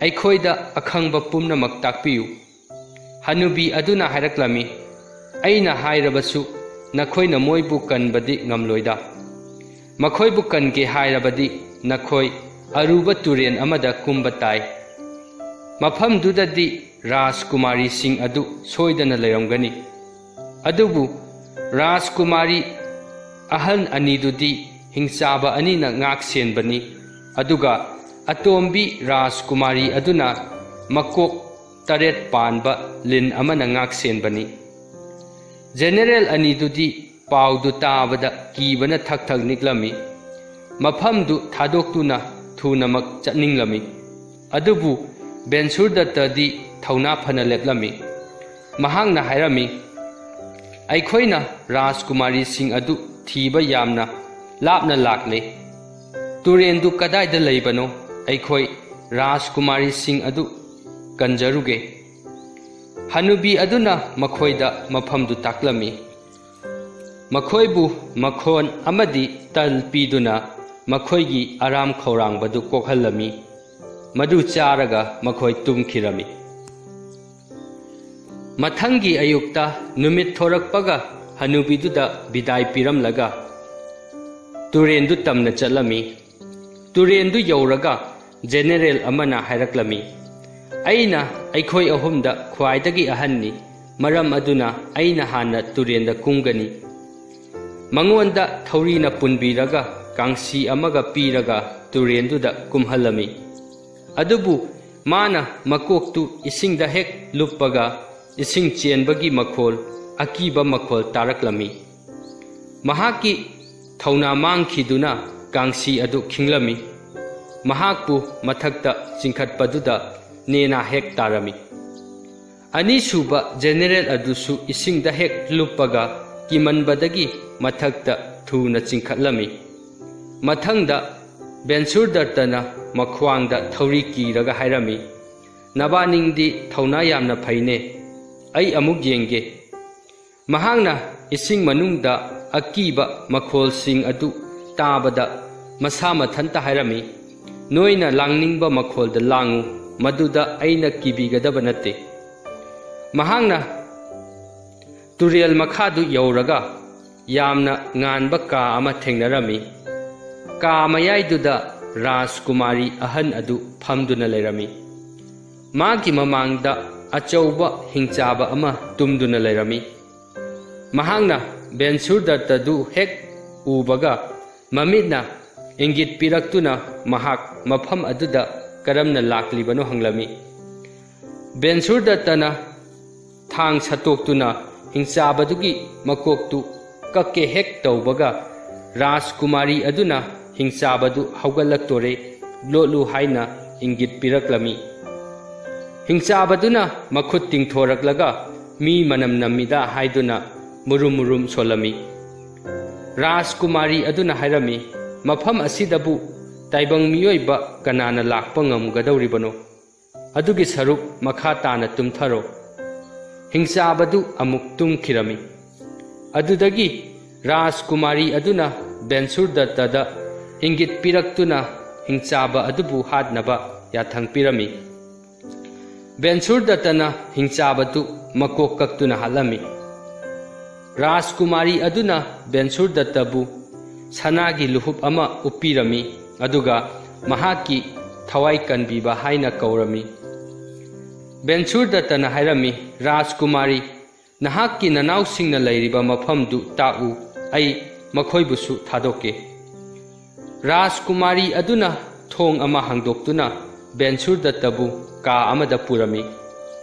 ꯑꯩꯈꯣꯏꯗ ꯑꯈꯪꯕ ꯄꯨꯝꯅꯃꯛ ꯇꯥꯛꯄꯤꯌꯨ꯫" ꯍꯅꯨꯕꯤ ꯑꯗꯨꯅ ꯍꯥꯏꯔꯛꯂꯝꯃꯤ, "ꯑꯩꯅ ꯍꯥꯏꯔꯕꯁꯨ ꯅꯈꯣꯏꯅ ꯃꯣꯏꯕꯨ ꯀꯟꯕꯗꯤ ꯉꯝꯂꯣꯏꯗ꯫ ꯃꯈꯣꯏꯕꯨ ꯀꯟꯒꯦ ꯍꯥꯏꯔꯕꯗꯤ ꯅꯈꯣꯏ ꯑꯔꯨꯕ ꯇꯨꯔꯦꯜ ꯑꯃꯗ ꯀꯨꯝꯕ ꯇꯥꯏ꯫ ꯃꯐꯝꯗꯨꯗꯗꯤ ꯔꯥꯖꯀꯨꯃꯥꯔꯤꯁꯤꯡ ꯑꯗꯨ ꯁꯣꯏꯗꯅ ꯂꯩꯔꯝꯒꯅꯤ꯫ ꯑꯗꯨꯕꯨ ꯔꯥꯖꯀꯨꯃꯥꯔꯤ ꯑꯍꯟ ꯑꯅꯤꯗꯨꯗꯤ ꯍꯤꯡꯆꯥꯕ ꯑꯅꯤꯅ ꯉꯥꯛ ꯁꯦꯟꯕꯅꯤ, ꯑꯗꯨꯒ ꯑꯇꯣꯝꯕꯤ ꯔꯥꯖꯀꯨꯃꯥꯔꯤ ꯑꯗꯨꯅ ꯃꯀꯣꯛ ꯇꯔꯦꯠ ꯄꯥꯟꯕ ꯂꯤꯟ ꯑꯃꯅ ꯉꯥꯛ ꯁꯦꯟꯕꯅꯤ꯫" ꯖꯦꯅꯦꯔꯦꯜ ꯑꯅꯤꯗꯨꯗꯤ ꯄꯥꯎꯗꯨ ꯇꯥꯕꯗ ꯀꯤꯕꯅ ꯊꯛ ꯊꯛ ꯅꯤꯛꯂꯝꯃꯤ꯫ ꯃꯐꯝꯗꯨ ꯊꯥꯗꯣꯛꯇꯨꯅ ꯊꯨꯅꯃꯛ ꯆꯠꯅꯤꯡꯂꯝꯃꯤ꯫ ꯑꯗꯨꯕꯨ ꯕꯦꯟꯁꯨꯔꯗꯠꯇꯗꯤ ꯊꯧꯅꯥ ꯐꯅ ꯂꯦꯞꯂꯝꯃꯤ꯫ ꯃꯍꯥꯛꯅ ꯍꯥꯏꯔꯝꯃꯤ, "ꯑꯩꯈꯣꯏꯅ ꯔꯥꯖꯀꯨꯃꯥꯔꯤꯁꯤꯡ ꯑꯗꯨ ꯊꯤꯕ ꯌꯥꯝꯅ ꯂꯥꯞꯅ ꯂꯥꯛꯂꯦ꯫ ꯇꯨꯔꯦꯟꯗꯨ ꯀꯗꯥꯏꯗ ꯂꯩꯕꯅꯣ? ꯑꯩꯈꯣꯏ ꯔꯥꯖꯀꯨꯃꯥꯔꯤꯁꯤꯡ ꯑꯗꯨ ꯀꯟꯖꯔꯨꯒꯦ꯫" ꯍꯅꯨꯕꯤ ꯑꯗꯨꯅ ꯃꯈꯣꯏꯗ ꯃꯐꯝꯗꯨ ꯇꯥꯛꯂꯝꯃꯤ꯫ ꯃꯈꯣꯏꯕꯨ ꯃꯈꯣꯟ ꯑꯃꯗꯤ ꯇꯜ ꯄꯤꯗꯨꯅ ꯃꯈꯣꯏꯒꯤ ꯑꯔꯥꯝ ꯈꯧꯔꯥꯡꯕꯗꯨ ꯀꯣꯛꯍꯜꯂꯝꯃꯤ꯫ ꯃꯗꯨ ꯆꯥꯔꯒ ꯃꯈꯣꯏ ꯇꯨꯝꯈꯤꯔꯝꯃꯤ꯫ ꯃꯊꯪꯒꯤ ꯑꯌꯨꯛꯇ ꯅꯨꯃꯤꯠ ꯊꯣꯔꯛꯄꯒ ꯍꯅꯨꯕꯤꯗꯨꯗ ꯕꯤꯗꯥꯏ ꯄꯤꯔꯝꯂꯒ ꯇꯨꯔꯦꯟꯗꯨ ꯇꯝꯅ ꯆꯠꯂꯝꯃꯤ꯫ ꯇꯨꯔꯦꯟꯗꯨ ꯌꯧꯔꯒ ꯖꯦꯅꯦꯔꯦꯜ ꯑꯃꯅ ꯍꯥꯏꯔꯛꯂꯝꯃꯤ, "ꯑꯩꯅ ꯑꯩꯈꯣꯏ ꯑꯍꯨꯝꯗ ꯈ꯭ꯋꯥꯏꯗꯒꯤ ꯑꯍꯟꯅꯤ, ꯃꯔꯝ ꯑꯗꯨꯅ ꯑꯩꯅ ꯍꯥꯟꯅ ꯇꯨꯔꯦꯟꯗ ꯀꯨꯝꯒꯅꯤ꯫" ꯃꯉꯣꯟꯗ ꯊꯧꯔꯤꯅ ꯄꯨꯟꯕꯤꯔꯒ ꯀꯥꯡꯁꯤ ꯑꯃꯒ ꯄꯤꯔꯒ ꯇꯨꯔꯦꯟꯗꯨꯗ ꯀꯨꯝꯍꯜꯂꯝꯃꯤ꯫ ꯑꯗꯨꯕꯨ ꯃꯥꯅ ꯃꯀꯣꯛꯇꯨ ꯏꯁꯤꯡꯗ ꯍꯦꯛ ꯂꯨꯞꯄꯒ ꯏꯁꯤꯡ ꯆꯦꯟꯕꯒꯤ ꯃꯈꯣꯜ, ꯑꯀꯤꯕ ꯃꯈꯣꯜ ꯇꯥꯔꯛꯂꯝꯃꯤ꯫ ꯃꯍꯥꯛꯀꯤ ꯊꯧꯅꯥ ꯃꯥꯡꯈꯤꯗꯨꯅ ꯀꯥꯡꯁꯤ ꯑꯗꯨ ꯈꯤꯡꯂꯝꯃꯤ꯫ ꯃꯍꯥꯛꯄꯨ ꯃꯊꯛꯇ ꯆꯤꯡꯈꯠꯄꯗꯨꯗ ꯅꯦꯅꯥ ꯍꯦꯛ ꯇꯥꯔꯝꯃꯤ꯫ ꯑꯅꯤꯁꯨꯕ ꯖꯦꯅꯦꯔꯦꯜ ꯑꯗꯨꯁꯨ ꯏꯁꯤꯡꯗ ꯍꯦꯛ ꯂꯨꯞꯄꯒ ꯀꯤꯃꯟꯕꯗꯒꯤ ꯃꯊꯛꯇ ꯊꯨꯅ ꯆꯤꯡꯈꯠꯂꯝꯃꯤ꯫ ꯃꯊꯪꯗ ꯕꯦꯟꯁꯨꯔ ꯗꯠꯇꯅ ꯃꯈ꯭ꯋꯥꯡꯗ ꯊꯧꯔꯤ ꯀꯤꯔꯒ ꯍꯥꯏꯔꯝꯃꯤ, "ꯅꯕꯥꯅꯤꯡꯗꯤ ꯊꯧꯅꯥ ꯌꯥꯝꯅ ꯐꯩꯅꯦ꯫ ꯑꯩ ꯑꯃꯨꯛ ꯌꯦꯡꯒꯦ꯫" ꯃꯍꯥꯛꯅ ꯏꯁꯤꯡ ꯃꯅꯨꯡꯗ ꯑꯀꯤꯕ ꯃꯈꯣꯜꯁꯤꯡ ꯑꯗꯨ ꯇꯥꯕꯗ ꯃꯁꯥ ꯃꯊꯟꯇ ꯍꯥꯏꯔꯝꯃꯤ, "ꯅꯣꯏꯅ ꯂꯥꯡꯅꯤꯡꯕ ꯃꯈꯣꯜꯗ ꯂꯥꯡꯉꯨ, ꯃꯗꯨꯗ ꯑꯩꯅ ꯀꯤꯕꯤꯒꯗꯕ ꯅꯠꯇꯦ꯫" ꯃꯍꯥꯛꯅ ꯇꯨꯔꯦꯜ ꯃꯈꯥꯗꯨ ꯌꯧꯔꯒ ꯌꯥꯝꯅ ꯉꯥꯟꯕ ꯀꯥ ꯑꯃ ꯊꯦꯡꯅꯔꯝꯃꯤ꯫ ꯀꯥ ꯃꯌꯥꯏꯗꯨꯗ ꯔꯥꯖꯀꯨꯃꯥꯔꯤ ꯑꯍꯟ ꯑꯗꯨ ꯐꯝꯗꯨꯅ ꯂꯩꯔꯝꯃꯤ꯫ ꯃꯥꯒꯤ ꯃꯃꯥꯡꯗ ꯑꯆꯧꯕ ꯍꯤꯡꯆꯥꯕ ꯑꯃ ꯇꯨꯝꯗꯨꯅ ꯂꯩꯔꯝꯃꯤ꯫ ꯃꯍꯥꯛꯅ ꯕꯦꯟꯁꯨꯔ ꯗꯠꯇꯗꯨ ꯍꯦꯛ ꯎꯕꯒ ꯃꯃꯤꯠꯅ ꯏꯪꯒꯤꯠ ꯄꯤꯔꯛꯇꯨꯅ ꯃꯍꯥꯛ ꯃꯐꯝ ꯑꯗꯨꯗ ꯀꯔꯝꯅ ꯂꯥꯛꯂꯤꯕꯅꯣ ꯍꯪꯂꯝꯃꯤ꯫ ꯕꯦꯟꯁꯨꯔ ꯗꯠꯇꯅ ꯊꯥꯡ ꯁꯠꯇꯣꯛꯇꯨꯅ ꯍꯤꯡꯆꯥꯕꯗꯨꯒꯤ ꯃꯀꯣꯛꯇꯨ ꯀꯛꯀꯦ ꯍꯦꯛ ꯇꯧꯕꯒ ꯔꯥꯖꯀꯨꯃꯥꯔꯤ ꯑꯗꯨꯅ ꯍꯤꯡꯆꯥꯕꯗꯨ ꯍꯧꯒꯠꯂꯛꯇꯣꯔꯦ, ꯂꯣꯠꯂꯨ ꯍꯥꯏꯅ ꯏꯪꯒꯤꯠ ꯄꯤꯔꯛꯂꯝꯃꯤ꯫ ꯍꯤꯡꯆꯥꯕꯗꯨꯅ ꯃꯈꯨꯠ ꯇꯤꯡꯊꯣꯔꯛꯂꯒ ꯃꯤ ꯃꯅꯝ ꯅꯝꯃꯤꯗ ꯍꯥꯏꯗꯨꯅ ꯃꯨꯔꯨꯝ ꯃꯨꯔꯨꯝ ꯁꯣꯜꯂꯝꯃꯤ꯫ ꯔꯥꯖꯀꯨꯃꯥꯔꯤ ꯑꯗꯨꯅ ꯍꯥꯏꯔꯝꯃꯤ, "ꯃꯐꯝ ꯑꯁꯤꯗꯕꯨ ꯇꯥꯏꯕꯪ ꯃꯤꯑꯣꯏꯕ ꯀꯅꯥꯅ ꯂꯥꯛꯄ ꯉꯝꯒꯗꯧꯔꯤꯕꯅꯣ? ꯑꯗꯨꯒꯤ ꯁꯔꯨꯛ ꯃꯈꯥ ꯇꯥꯅ ꯇꯨꯝꯊꯔꯣ꯫" ꯍꯤꯡꯆꯥꯕꯗꯨ ꯑꯃꯨꯛ ꯇꯨꯝꯈꯤꯔꯝꯃꯤ꯫ ꯑꯗꯨꯗꯒꯤ ꯔꯥꯖꯀꯨꯃꯥꯔꯤ ꯑꯗꯨꯅ ꯕꯦꯟꯁꯨꯔ ꯗꯠꯇꯗ ꯏꯪꯒꯤꯠ ꯄꯤꯔꯛꯇꯨꯅ ꯍꯤꯡꯆꯥꯕ ꯑꯗꯨꯕꯨ ꯍꯥꯠꯅꯕ ꯌꯥꯊꯪ ꯄꯤꯔꯝꯃꯤ꯫ ꯕꯦꯟꯁꯨꯔ ꯗꯠꯇꯅ ꯍꯤꯡꯆꯥꯕꯗꯨ ꯃꯀꯣꯛ ꯀꯛꯇꯨꯅ ꯍꯥꯠꯂꯝꯃꯤ꯫ ꯔꯥꯖꯀꯨꯃꯥꯔꯤ ꯑꯗꯨꯅ ꯕꯦꯟꯁꯨꯔꯗꯠꯇꯕꯨ ꯁꯅꯥꯒꯤ ꯂꯨꯍꯨꯞ ꯑꯃ ꯎꯞꯄꯤꯔꯝꯃꯤ, ꯑꯗꯨꯒ ꯃꯍꯥꯛꯀꯤ ꯊꯋꯥꯏ ꯀꯟꯕꯤꯕ ꯍꯥꯏꯅ ꯀꯧꯔꯝꯃꯤ꯫ ꯕꯦꯟꯁꯨꯔꯗꯠꯇꯅ ꯍꯥꯏꯔꯝꯃꯤ, "ꯔꯥꯖꯀꯨꯃꯥꯔꯤ, ꯅꯍꯥꯛꯀꯤ ꯅꯅꯥꯎꯁꯤꯡꯅ ꯂꯩꯔꯤꯕ ꯃꯐꯝꯗꯨ ꯇꯥꯛꯎ, ꯑꯩ ꯃꯈꯣꯏꯕꯨꯁꯨ ꯊꯥꯗꯣꯛꯀꯦ꯫" ꯔꯥꯖꯀꯨꯃꯥꯔꯤ ꯑꯗꯨꯅ ꯊꯣꯡ ꯑꯃ ꯍꯥꯡꯗꯣꯛꯇꯨꯅ ꯕꯦꯟꯁꯨꯔꯗꯠꯇꯕꯨ ꯀꯥ ꯑꯃꯗ ꯄꯨꯔꯝꯃꯤ꯫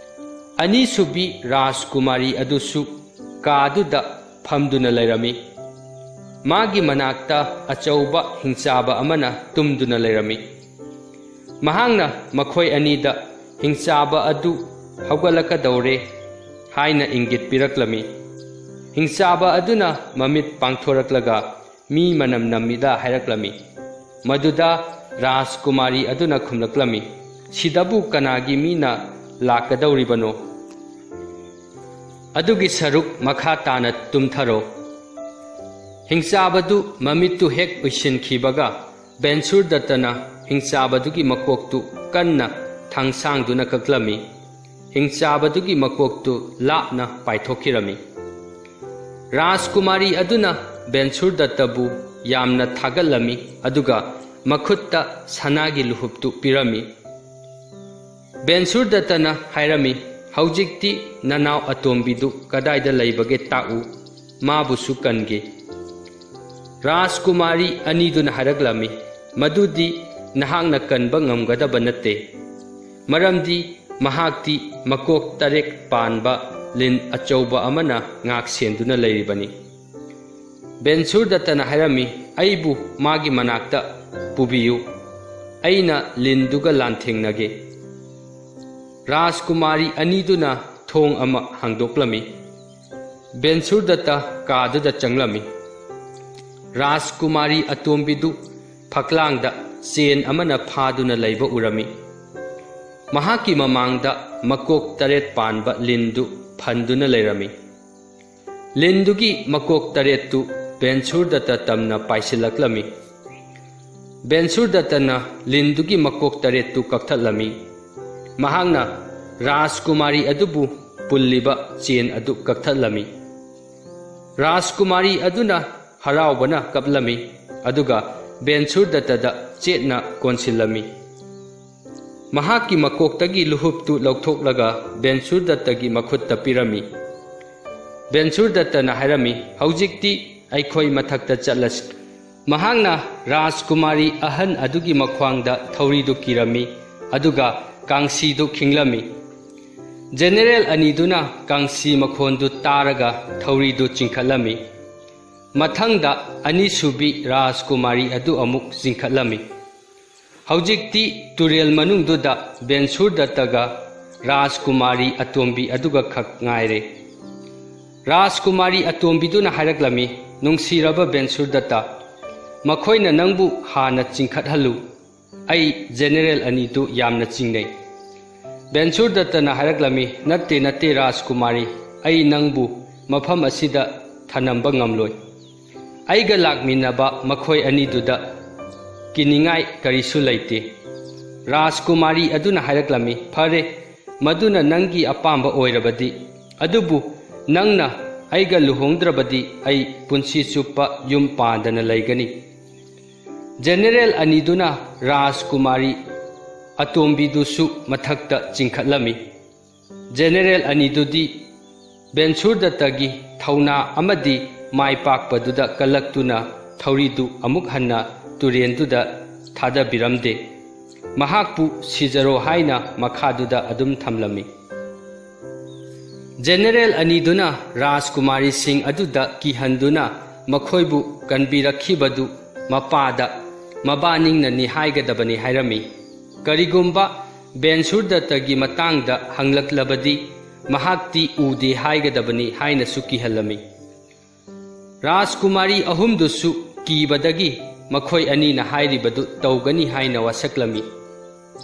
ꯑꯅꯤꯁꯨꯕꯤ ꯔꯥꯖꯀꯨꯃꯥꯔꯤ ꯑꯗꯨꯁꯨ ꯀꯥꯗꯨꯗ ꯐꯝꯗꯨꯅ ꯂꯩꯔꯝꯃꯤ꯫ ꯃꯥꯒꯤ ꯃꯅꯥꯛꯇ ꯑꯆꯧꯕ ꯍꯤꯡꯆꯥꯕ ꯑꯃꯅ ꯇꯨꯝꯗꯨꯅ ꯂꯩꯔꯝꯃꯤ꯫ ꯃꯍꯥꯛꯅ ꯃꯈꯣꯏ ꯑꯅꯤꯗ, "ꯍꯤꯡꯆꯥꯕ ꯑꯗꯨ ꯍꯧꯒꯠꯂꯛꯀꯗꯧꯔꯦ" ꯍꯥꯏꯅ ꯏꯪꯒꯤꯠ ꯄꯤꯔꯛꯂꯝꯃꯤ꯫ ꯍꯤꯡꯆꯥꯕ ꯑꯗꯨꯅ ꯃꯃꯤꯠ ꯄꯥꯡꯊꯣꯔꯛꯂꯒ, "ꯃꯤ ꯃꯅꯝ ꯅꯝꯃꯤꯗ" ꯍꯥꯏꯔꯛꯂꯝꯃꯤ꯫ ꯃꯗꯨꯗ ꯔꯥꯖꯀꯨꯃꯥꯔꯤ ꯑꯗꯨꯅ ꯈꯨꯝꯂꯛꯂꯝꯃꯤ, "ꯁꯤꯗꯕꯨ ꯀꯅꯥꯒꯤ ꯃꯤꯅ ꯂꯥꯛꯀꯗꯧꯔꯤꯕꯅꯣ?" ꯑꯗꯨꯒꯤ ꯁꯔꯨꯛ ꯃꯈꯥ ꯇꯥꯅ ꯇꯨꯝꯊꯔꯣ꯫ ꯍꯤꯡꯆꯥꯕꯗꯨ ꯃꯃꯤꯠꯇꯨ ꯍꯦꯛ ꯎꯏꯁꯤꯟꯈꯤꯕꯒ, ꯕꯦꯟꯁꯨꯔꯗꯠꯇꯅ ꯍꯤꯡꯆꯥꯕꯗꯨꯒꯤ ꯃꯀꯣꯛꯇꯨ ꯀꯟꯅ ꯊꯥꯡꯁꯥꯡꯗꯨꯅ ꯀꯛꯂꯝꯃꯤ꯫ ꯍꯤꯡꯆꯥꯕꯗꯨꯒꯤ ꯃꯀꯣꯛꯇꯨ ꯂꯥꯞꯅ ꯄꯥꯏꯊꯣꯛꯈꯤꯔꯝꯃꯤ꯫ ꯔꯥꯖꯀꯨꯃꯥꯔꯤ ꯑꯗꯨꯅ ꯕꯦꯟꯁꯨꯔꯗꯠꯇꯕꯨ ꯌꯥꯝꯅ ꯊꯥꯒꯠꯂꯝꯃꯤ, ꯑꯗꯨꯒ ꯃꯈꯨꯠꯇ ꯁꯅꯥꯒꯤ ꯂꯨꯍꯨꯞꯇꯨ ꯄꯤꯔꯝꯃꯤ꯫ ꯕꯦꯟꯁꯨꯔꯗꯠꯇꯅ ꯍꯥꯏꯔꯝꯃꯤ, "ꯍꯧꯖꯤꯛꯇꯤ ꯅꯅꯥꯎ ꯑꯇꯣꯝꯕꯤꯗꯨ ꯀꯗꯥꯏꯗ ꯂꯩꯕꯒꯦ ꯇꯥꯛꯎ, ꯃꯥꯕꯨꯁꯨ ꯀꯟꯒꯦ꯫" ꯔꯥꯖꯀꯨꯃꯥꯔꯤ ꯑꯅꯤꯗꯨꯅ ꯍꯥꯏꯔꯛꯂꯝꯃꯤ, "ꯃꯗꯨꯗꯤ ꯅꯍꯥꯛꯅ ꯀꯟꯕ ꯉꯝꯒꯗꯕ ꯅꯠꯇꯦ, ꯃꯔꯝꯗꯤ ꯃꯍꯥꯛꯇꯤ ꯃꯀꯣꯛ ꯇꯔꯦꯠ ꯄꯥꯟꯕ ꯂꯤꯟ ꯑꯆꯧꯕ ꯑꯃꯅ ꯉꯥꯛ ꯁꯦꯟꯗꯨꯅ ꯂꯩꯔꯤꯕꯅꯤ꯫" ꯕꯦꯟꯁꯨꯔꯗꯠꯇꯅ ꯍꯥꯏꯔꯝꯃꯤ, "ꯑꯩꯕꯨ ꯃꯥꯒꯤ ꯃꯅꯥꯛꯇ ꯄꯨꯕꯤꯌꯨ, ꯑꯩꯅ ꯂꯤꯟꯗꯨꯒ ꯂꯥꯟꯊꯦꯡꯅꯒꯦ꯫" ꯔꯥꯖꯀꯨꯃꯥꯔꯤ ꯑꯅꯤꯗꯨꯅ ꯊꯣꯡ ꯑꯃ ꯍꯥꯡꯗꯣꯛꯂꯝꯃꯤ꯫ ꯕꯦꯟꯁꯨꯔꯗꯠꯇ ꯀꯥꯗꯨꯗ ꯆꯪꯂꯝꯃꯤ꯫ ꯔꯥꯖꯀꯨꯃꯥꯔꯤ ꯑꯇꯣꯝꯕꯤꯗꯨ ꯐꯛꯂꯥꯡꯗ ꯆꯦꯟ ꯑꯃꯅ ꯐꯥꯗꯨꯅ ꯂꯩꯕ ꯎꯔꯝꯃꯤ꯫ ꯃꯍꯥꯛꯀꯤ ꯃꯃꯥꯡꯗ ꯃꯀꯣꯛ ꯇꯔꯦꯠ ꯄꯥꯟꯕ ꯂꯤꯟꯗꯨ ꯐꯟꯗꯨꯅ ꯂꯩꯔꯝꯃꯤ꯫ ꯂꯤꯟꯗꯨꯒꯤ ꯃꯀꯣꯛ ꯇꯔꯦꯠꯇꯨ ꯕꯦꯟꯁꯨꯔꯗꯠꯇ ꯇꯝꯅ ꯄꯥꯏꯁꯤꯜꯂꯛꯂꯝꯃꯤ꯫ ꯕꯦꯟꯁꯨꯔꯗꯠꯇꯅ ꯂꯤꯟꯗꯨꯒꯤ ꯃꯀꯣꯛ ꯇꯔꯦꯠꯇꯨ ꯀꯛꯊꯠꯂꯝꯃꯤ꯫ ꯃꯍꯥꯛꯅ ꯔꯥꯖꯀꯨꯃꯥꯔꯤ ꯑꯗꯨꯕꯨ ꯄꯨꯜꯂꯤꯕ ꯆꯦꯟ ꯑꯗꯨ ꯀꯛꯊꯠꯂꯝꯃꯤ꯫ ꯔꯥꯖꯀꯨꯃꯥꯔꯤ ꯑꯗꯨꯅ ꯍꯔꯥꯎꯕꯅ ꯀꯞꯂꯝꯃꯤ, ꯑꯗꯨꯒ ꯕꯦꯟꯁꯨꯔꯗꯠꯇꯗ ꯆꯦꯠꯅ ꯀꯣꯟꯁꯤꯜꯂꯝꯃꯤ꯫ ꯃꯍꯥꯛꯀꯤ ꯃꯀꯣꯛꯇꯒꯤ ꯂꯨꯍꯨꯞꯇꯨ ꯂꯧꯊꯣꯛꯂꯒ ꯕꯦꯟꯁꯨꯔꯗꯠꯇꯒꯤ ꯃꯈꯨꯠꯇ ꯄꯤꯔꯝꯃꯤ꯫ ꯕꯦꯟꯁꯨꯔꯗꯠꯇꯅ ꯍꯥꯏꯔꯝꯃꯤ, "ꯍꯧꯖꯤꯛꯇꯤ ꯑꯩꯈꯣꯏ ꯃꯊꯛꯇ ꯆꯠꯂꯁꯤ꯫" ꯃꯍꯥꯛꯅ ꯔꯥꯖꯀꯨꯃꯥꯔꯤ ꯑꯍꯟ ꯑꯗꯨꯒꯤ ꯃꯈ꯭ꯋꯥꯡꯗ ꯊꯧꯔꯤꯗꯨ ꯀꯤꯔꯝꯃꯤ, ꯑꯗꯨꯒ ꯀꯥꯡꯁꯤꯗꯨ ꯈꯤꯡꯂꯝꯃꯤ꯫ ꯖꯦꯅꯦꯔꯦꯜ ꯑꯅꯤꯗꯨꯅ ꯀꯥꯡꯁꯤ ꯃꯈꯣꯟꯗꯨ ꯇꯥꯔꯒ ꯊꯧꯔꯤꯗꯨ ꯆꯤꯡꯈꯠꯂꯝꯃꯤ꯫ ꯃꯊꯪꯗ ꯑꯅꯤꯁꯨꯕꯤ ꯔꯥꯖꯀꯨꯃꯥꯔꯤ ꯑꯗꯨ ꯑꯃꯨꯛ ꯆꯤꯡꯈꯠꯂꯝꯃꯤ꯫ ꯍꯧꯖꯤꯛꯇꯤ ꯇꯨꯔꯦꯜ ꯃꯅꯨꯡꯗꯨꯗ ꯕꯦꯟꯁꯨꯔꯗꯠꯇꯒ ꯔꯥꯖꯀꯨꯃꯥꯔꯤ ꯑꯇꯣꯝꯕꯤ ꯑꯗꯨꯒ ꯈꯛ ꯉꯥꯏꯔꯦ꯫ ꯔꯥꯖꯀꯨꯃꯥꯔꯤ ꯑꯇꯣꯝꯕꯤꯗꯨꯅ ꯍꯥꯏꯔꯛꯂꯝꯃꯤ, "ꯅꯨꯡꯁꯤꯔꯕ ꯕꯦꯟꯁꯨꯔꯗꯠꯇ, ꯃꯈꯣꯏꯅ ꯅꯪꯕꯨ ꯍꯥꯟꯅ ꯆꯤꯡꯈꯠꯍꯜꯂꯨ꯫ ꯑꯩ ꯖꯦꯅꯦꯔꯦꯜ ꯑꯅꯤꯗꯨ ꯌꯥꯝꯅ ꯆꯤꯡꯅꯩ꯫" ꯕꯦꯟꯁꯨꯔꯗꯠꯇꯅ ꯍꯥꯏꯔꯛꯂꯝꯃꯤ, "ꯅꯠꯇꯦ, ꯅꯠꯇꯦ ꯔꯥꯖꯀꯨꯃꯥꯔꯤ, ꯑꯩ ꯅꯪꯕꯨ ꯃꯐꯝ ꯑꯁꯤꯗ ꯊꯅꯝꯕ ꯉꯝꯂꯣꯏ꯫ ꯑꯩꯒ ꯂꯥꯛꯃꯤꯟꯅꯕ ꯃꯈꯣꯏ ꯑꯅꯤꯗꯨꯗ ꯀꯤꯅꯤꯡꯉꯥꯏ ꯀꯔꯤꯁꯨ ꯂꯩꯇꯦ꯫" ꯔꯥꯖꯀꯨꯃꯥꯔꯤ ꯑꯗꯨꯅ ꯍꯥꯏꯔꯛꯂꯝꯃꯤ, "ꯐꯔꯦ, ꯃꯗꯨꯅ ꯅꯪꯒꯤ ꯑꯄꯥꯝꯕ ꯑꯣꯏꯔꯕꯗꯤ, ꯑꯗꯨꯕꯨ ꯅꯪꯅ ꯑꯩꯒ ꯂꯨꯍꯣꯡꯗ꯭ꯔꯕꯗꯤ ꯑꯩ ꯄꯨꯟꯁꯤ ꯆꯨꯞꯄ ꯌꯨꯝ ꯄꯥꯟꯗꯅ ꯂꯩꯒꯅꯤ꯫" ꯖꯦꯅꯦꯔꯦꯜ ꯑꯅꯤꯗꯨꯅ ꯔꯥꯖꯀꯨꯃꯥꯔꯤ ꯑꯇꯣꯝꯕꯤꯗꯨꯁꯨ ꯃꯊꯛꯇ ꯆꯤꯡꯈꯠꯂꯝꯃꯤ꯫ ꯖꯦꯅꯦꯔꯦꯜ ꯑꯅꯤꯗꯨꯗꯤ ꯕꯦꯟꯁꯨꯔꯗꯠꯇꯒꯤ ꯊꯧꯅꯥ ꯑꯃꯗꯤ ꯃꯥꯏ ꯄꯥꯛꯄꯗꯨꯗ ꯀꯜꯂꯛꯇꯨꯅ ꯊꯧꯔꯤꯗꯨ ꯑꯃꯨꯛ ꯍꯟꯅ ꯇꯨꯔꯦꯟꯗꯨꯗ ꯊꯥꯗꯕꯤꯔꯝꯗꯦ꯫ ꯃꯍꯥꯛꯄꯨ ꯁꯤꯖꯔꯣ ꯍꯥꯏꯅ ꯃꯈꯥꯗꯨꯗ ꯑꯗꯨꯝ ꯊꯝꯂꯝꯃꯤ꯫ ꯖꯦꯅꯦꯔꯦꯜ ꯑꯅꯤꯗꯨꯅ ꯔꯥꯖꯀꯨꯃꯥꯔꯤꯁꯤꯡ ꯑꯗꯨꯗ ꯀꯤꯍꯟꯗꯨꯅ ꯃꯈꯣꯏꯕꯨ ꯀꯟꯕꯤꯔꯛꯈꯤꯕꯗꯨ ꯃꯄꯥꯗ ꯃꯕꯥꯅꯤꯡꯅꯅꯤ ꯍꯥꯏꯒꯗꯕꯅꯤ ꯍꯥꯏꯔꯝꯃꯤ꯫ ꯀꯔꯤꯒꯨꯝꯕ ꯕꯦꯟꯁꯨꯔꯗꯠꯇꯒꯤ ꯃꯇꯥꯡꯗ ꯍꯪꯂꯛꯂꯕꯗꯤ ꯃꯍꯥꯛꯇꯤ ꯎꯗꯦ ꯍꯥꯏꯒꯗꯕꯅꯤ ꯍꯥꯏꯅꯁꯨ ꯀꯤꯍꯜꯂꯝꯃꯤ꯫ ꯔꯥꯖꯀꯨꯃꯥꯔꯤ ꯑꯍꯨꯝꯗꯨꯁꯨ ꯀꯤꯕꯗꯒꯤ ꯃꯈꯣꯏ ꯑꯅꯤꯅ ꯍꯥꯏꯔꯤꯕꯗꯨ ꯇꯧꯒꯅꯤ ꯍꯥꯏꯅ ꯋꯥꯁꯛꯂꯝꯃꯤ꯫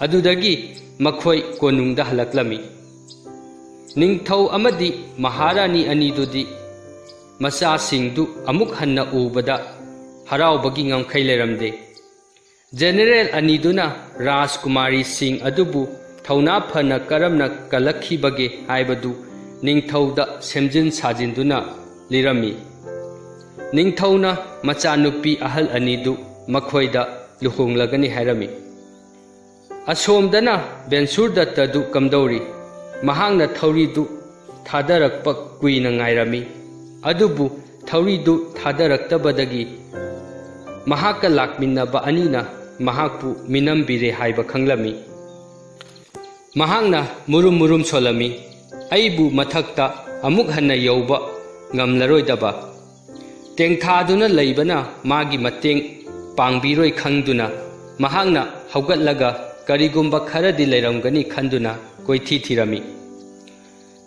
ꯑꯗꯨꯗꯒꯤ ꯃꯈꯣꯏ ꯀꯣꯅꯨꯡꯗ ꯍꯜꯂꯛꯂꯝꯃꯤ꯫ ꯅꯤꯡꯊꯧ ꯑꯃꯗꯤ ꯃꯍꯥꯔꯥꯅꯤ ꯑꯅꯤꯗꯨꯗꯤ ꯃꯆꯥꯁꯤꯡꯗꯨ ꯑꯃꯨꯛ ꯍꯟꯅ ꯎꯕꯗ ꯍꯔꯥꯎꯕꯒꯤ ꯉꯝꯈꯩ ꯂꯩꯔꯝꯗꯦ꯫ ꯖꯦꯅꯦꯔꯦꯜ ꯑꯅꯤꯗꯨꯅ ꯔꯥꯖꯀꯨꯃꯥꯔꯤꯁꯤꯡ ꯑꯗꯨꯕꯨ ꯊꯧꯅꯥ ꯐꯅ ꯀꯔꯝꯅ ꯀꯜꯂꯛꯈꯤꯕꯒꯦ ꯍꯥꯏꯕꯗꯨ ꯅꯤꯡꯊꯧꯗ ꯁꯦꯝꯖꯤꯟ ꯁꯥꯖꯤꯟꯗꯨꯅ ꯂꯤꯔꯝꯃꯤ꯫ ꯅꯤꯡꯊꯧꯅ ꯃꯆꯥꯅꯨꯄꯤ ꯑꯍꯜ ꯑꯅꯤꯗꯨ ꯃꯈꯣꯏꯗ ꯂꯨꯍꯣꯡꯂꯒꯅꯤ ꯍꯥꯏꯔꯝꯃꯤ꯫ ꯑꯁꯣꯝꯗꯅ ꯕꯦꯟꯁꯨꯔꯗꯠꯇꯗꯨ ꯀꯝꯗꯧꯔꯤ? ꯃꯍꯥꯛꯅ ꯊꯧꯔꯤꯗꯨ ꯊꯥꯗꯔꯛꯄ ꯀꯨꯏꯅ ꯉꯥꯏꯔꯝꯃꯤ꯫ ꯑꯗꯨꯕꯨ ꯊꯧꯔꯤꯗꯨ ꯊꯥꯗꯔꯛꯇꯕꯗꯒꯤ ꯃꯍꯥꯛꯀ ꯂꯥꯛꯃꯤꯟꯅꯕ ꯑꯅꯤꯅ ꯃꯍꯥꯛꯄꯨ ꯃꯤꯅꯝꯕꯤꯔꯦ ꯍꯥꯏꯕ ꯈꯪꯂꯝꯃꯤ꯫ ꯃꯍꯥꯛꯅ ꯃꯨꯔꯨꯝ ꯃꯨꯔꯨꯝ ꯁꯣꯜꯂꯝꯃꯤ꯫ ꯑꯩꯕꯨ ꯃꯊꯛꯇ ꯑꯃꯨꯛ ꯍꯟꯅ ꯌꯧꯕ ꯉꯝꯂꯔꯣꯏꯗꯕ ꯇꯦꯡꯊꯥꯗꯨꯅ ꯂꯩꯕꯅ ꯃꯥꯒꯤ ꯃꯇꯦꯡ ꯄꯥꯡꯕꯤꯔꯣꯏ ꯈꯪꯗꯨꯅ ꯃꯍꯥꯛꯅ ꯍꯧꯒꯠꯂꯒ ꯀꯔꯤꯒꯨꯝꯕ ꯈꯔꯗꯤ ꯂꯩꯔꯝꯒꯅꯤ ꯈꯟꯗꯨꯅ ꯀꯣꯏꯊꯤ ꯊꯤꯔꯝꯃꯤ꯫